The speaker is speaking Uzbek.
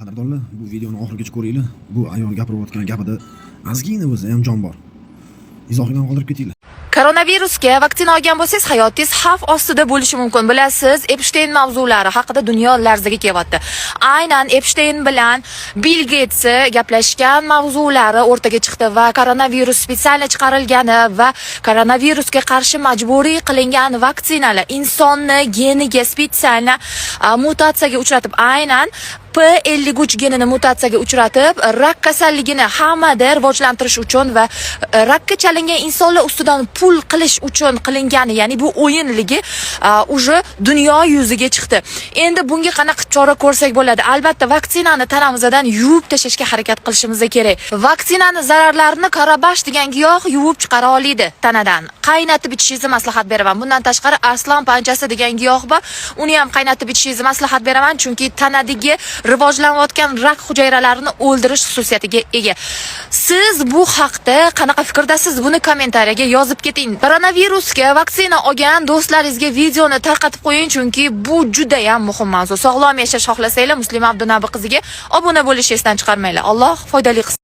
Qadrdonlar, bu videoni oxirigacha ko'ringlar. Bu ayol gapirayotgan gapida ozgina bo'lsa ham jon bor. Izohinglarni qoldirib ketinglar. Koronavirusga vaksina olgan bo'lsangiz, hayotingiz xavf ostida bo'lishi mumkin. Bilasiz, Epstein mavzulari haqida dunyo larzaga kelyapti. Aynan Epstein bilan Bill Gates gaplashgan mavzulari o'rtaga chiqdi va koronavirus специально chiqarilgani va koronavirusga qarshi majburiy qilingan vaksinalar insonni geniga специально mutatsiyaga uchratib, aynan P53 genini mutatsiyaga uchratib, rak kasalligini hammada rivojlantirish uchun va rakka chalingan insonlar ustidan pul qilish uchun qilingani, ya'ni bu o'yinligi уже dunyo yuziga chiqdi. Endi bunga qanaqa chora ko'rsak bo'ladi? Albatta, vaksinani tanamizdan yuvib tashlashga harakat qilishimiz kerak. Vaksinani zararlarini karabash degan giyoh yuvib chiqara oladi tanadan. Qaynatib ichishingizni maslahat beraman. Bundan tashqari, arslon panchasi degan giyoh bor. Uni ham qaynatib ichishingizni maslahat beraman, chunki tanadagi rivojlanayotgan rak hujayralarini o'ldirish xususiyatiga ega. Siz bu haqda qanaqa fikrdasiz? Buni kommentariyaga yozib keting. Koronavirusga vaksina olgan do'stlaringizga videoni tarqatib qo'ying, chunki bu juda ham muhim mavzu. Sog'lom yashash xohlasanglar, Muslima Abdunabi qiziga obuna bo'lishni esdan chiqarmanglar. Alloh foydali qilsin.